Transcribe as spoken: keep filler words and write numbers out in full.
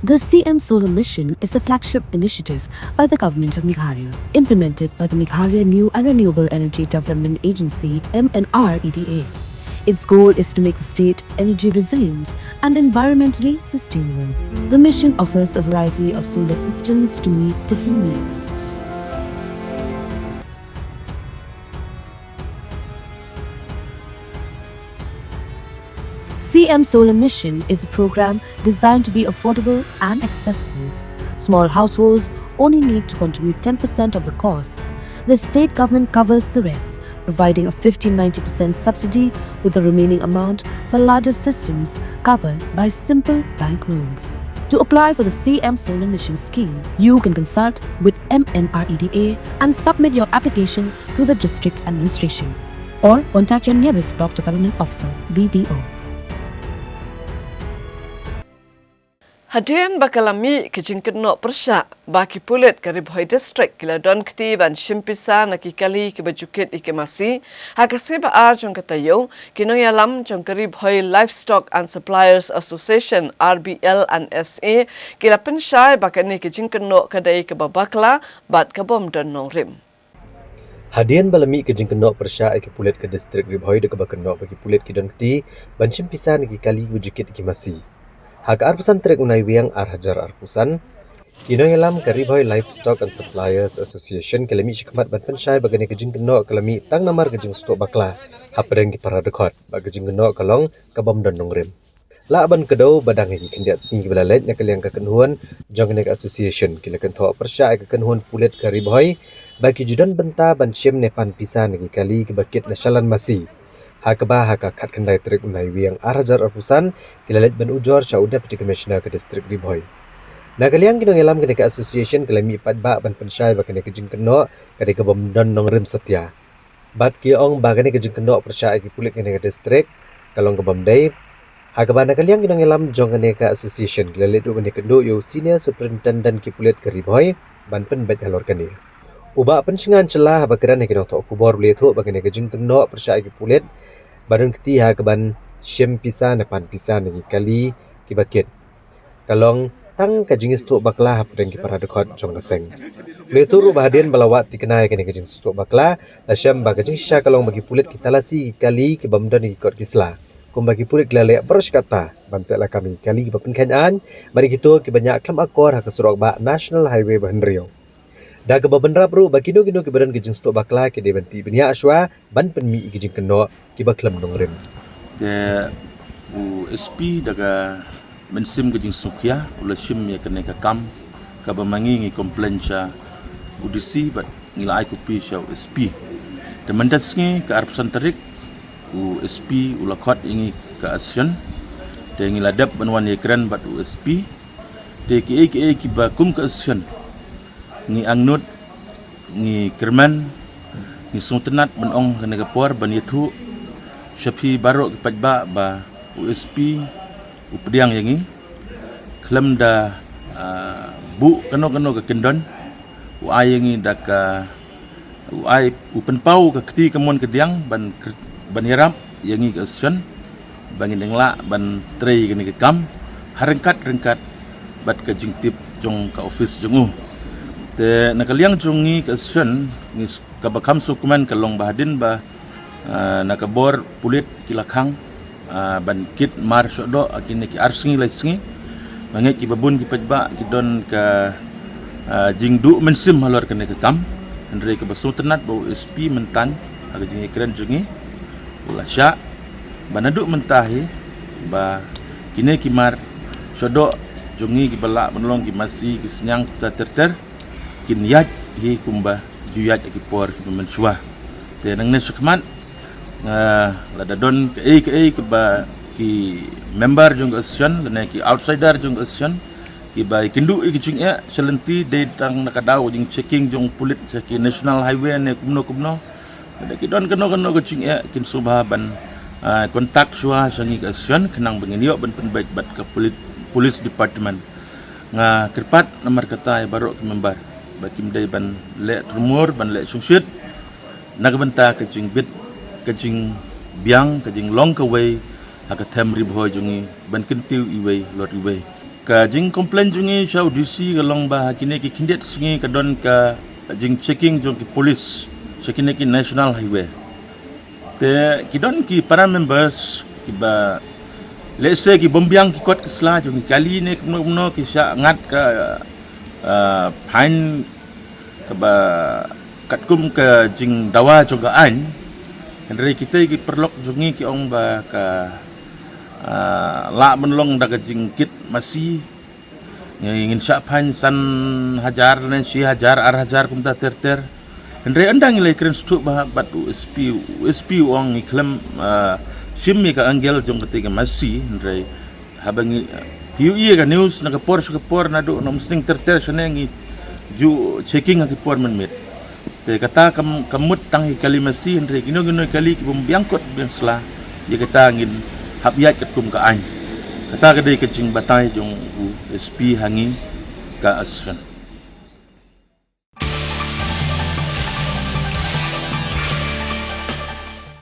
The C M Solar Mission is a flagship initiative by the Government of Meghalaya, implemented by the Meghalaya New and Renewable Energy Development Agency, M N R E D A. Its goal is to make the state energy resilient and environmentally sustainable. The mission offers a variety of solar systems to meet different needs. C M Solar Mission is a program designed to be affordable and accessible. Small households only need to contribute ten percent of the cost. The state government covers the rest, providing a fifty ninety percent subsidy, with the remaining amount for larger systems covered by simple bank loans. To apply for the C M Solar Mission scheme, you can consult with M N R E D A and submit your application to the district administration, or contact your nearest block development officer, B D O. Hadien ba ka la mih ka jingkynnoh pyrshah ba ki pulit ka Ri Bhoi District ki la don kti ban shim pisa na ki kali kiba ju kit ïa ki masi, ha ka sngi ba ar jong ka taïew, ki nongïalam jong ka Ri Bhoi Livestock and Suppliers Association, R B L and S A, ki la pynshai ba kane ka jingkynnoh ka dei kaba bakla bad ka bym don nongrim. Hadien ba la mih ka jingkynnoh pyrshah ïa ki pulit ka District Ri Bhoi da kaba kynnoh ba ki pulit ki don kti ban shim pisa na ki kali kiba ju kit ïa ki masi, ha ka arphew san tarik u Naiwieng ar hajar arphew san, ki nongïalam ka Ri Bhoi Livestock and Suppliers Association ki la mih shakhmat ban pynshai ba kane ka jingkynnoh ka la mih tang namar ka jingsngewthuh bakla hapdeng ki para dkhot, ba ka jingkynnoh ka long ka bym don nongrim. Lah ban kdew ba dang ha ki khyndiat sngi kiba la leit, na ka liang ka kynhun jong kane ka association ki la kynthoh pyrshah ïa ka kynhun pulit ka Ri Bhoi ba ki ju don bynta ban shim ne pan pisa na ki kali kiba kit na shalan masi, ha kaba ha ka khatkhyndai tarik u Naiwieng ar hajar arphew san ki la leit ban ujor sha u Deputy Commissioner ka District Ri Bhoi. Na ka liang ki nongïalam kane ka association ki la mih paidbah ban pynshai ba kane ka jingkynnoh ka dei ka bym don nongrim satia, bad ki ong ba kane ka jingkynnoh pyrshah ïa ki pulit kane ka district ka long ka bym dei, ha kaba na ka liang ki nongïalam jong kane ka association ki la leit ruh ban ïakynduh ïa u Senior Superintendent ki pulit ka Ri Bhoi ban pynbeit halor kane. U Bah Pynshngain Shylla, haba kren ha ki nongthoh khubor, u la ïathuh ba kane ka jingkynnoh pyrshah ïa ki pulit ba don kti ha kaban shim pisa ne pan pisa na ki kali kiba kit, ka long tang ka jingsngewthuh bakla hapdeng ki para dkhot jong ka seng. U la ïathuh ruh ba hadien ba la wad thikna ïa kane ka jingsngewthuh bakla, la shem ba ka jingshisha ka long ba ki pulit ki talasi ïa ki kali ki bym don ïa ki kot ki sla, kumba ki pulit ki la leh baroh shi katta ban teh lakam ïa ki kali kiba pynkheiñ aiñ bad ïa kito kiba ñiah khlem akor ha ka surok bah National Highway ba hynriew. Da kaba bynrap ruh ba kino kino kiba don ka jingsngewthuh bakla ki dei ban tih bniah shuwa ban pynmih ïa ki jingkynnoh kiba khlem nongrim. Te u S P da ka mynsiem ka jingsngewkhia u la shim ïa kane ka kam, kaba ma ngi ngi complain sha u D C bad ngi la ai copy sha u S P. Te mynta sngi ka arphew san tarik u S P u la khot ïa ngi ka association. Te ngi la dep ban wan ïakren bad u S P. Te kiei kiei kiba kum ka association ngi angnud, ngi kyrmen, ngi sngewtynnat ban ong kane ka por ban ïathuh sha phi baroh ki paidbah ba u S P u pdiang ïa ngi, khlem da, ah, buh kano kano ka kyndon, u ai ïa ngi da ka, u ai, u pynpaw ka kti kamon kadiang ban kr-, ban ïarap ïa ngi ka association ba ngin ym lah ban trei kane ka kam ha ryngkat ryngkat bad ka jingtip jong ka office jong u. Te na ka liang jong ngi ka association ngi s-, kaba kham sngewkmen ka long ba hadien ba, ah, na ka bor pulit ki la khang, ah, ban kit mar shoh doh ha kine ki ar sngi lai sngi. Nga ngeit kiba bun ki paidbah ki don ka, ah, jingduh mynsiem halor kane ka kam. Hynrei kaba sngewtynnat ba u S P mynta ha ka jingïakren jong ngi u la shah ba naduh mynta hi ba kine ki mar shoh doh jong ngi kiba lah ban long ki masi ki synñiang ter ter kin ïaid hi kumba ju ïaid ha ki por kiba mynshuwa. Te nangne shakhmat, ah, lada don kaei kaei kaba ki member jong ka association lane ki outsider jong ka association kiba ïakynduh ïa ki jingeh sha lynti, dei tang na ka daw jingchecking jong pulit sha ki National Highway ne kumno kumno. Lada ki don kano kano ka jingeh kin sngewbha ban, ah, contact shuwa sha ngi ka association khnang ba ngin ïoh ban pynbeit bad ka poli-, police department. Nga kyrpad namar kata ïa baroh ki member ba kim dei ban leh trumur, ban leh shongshit na ka bynta ka jingbit, ka jingbiang, ka jinglong kawei ha ka them Ri Bhoi jong ngi ban kyntiew iwei halor iwei. Ka jingcomplain jong ngi sha u D C ka long ba ha kine ki khyndiat sngi ka don ka jingchecking jong ki police sha kine ki national highway. Te ki don ki para members kiba, let's say, ki bym biang ki kot ki sla jong ki kali ne kumno kumno, ki shah ngat ka, ah, fine kaba katkum ka jingdawa jong ka aiñ. Hynrei kita ki paralok jong ngi ki ong ba ka, ah, lah ban long da ka jingkit masi. Ngi, ngin shah fine san hajar ne shi hajar, ar hajar kumta ter ter. Hynrei ynda ngi la kren shuh bha bad u S P, u S P u ong ngi khlem, ah, shim ïa ka angle jong kata ka masi, hynrei haba ngi peit ïa ka news na ka por sha ka por, naduh na Umsning ter ter shane ngi ju checking ha ki por mynmiet. Te kata kam, kam mut tang ïa ki kali masi, hynrei kino kino ki kali ki bym biang kot biang sla, ïa kata ngin hap ïaid katkum ka aiñ. Kata ka dei ka jingbatai jong u S P ha ngi ka association.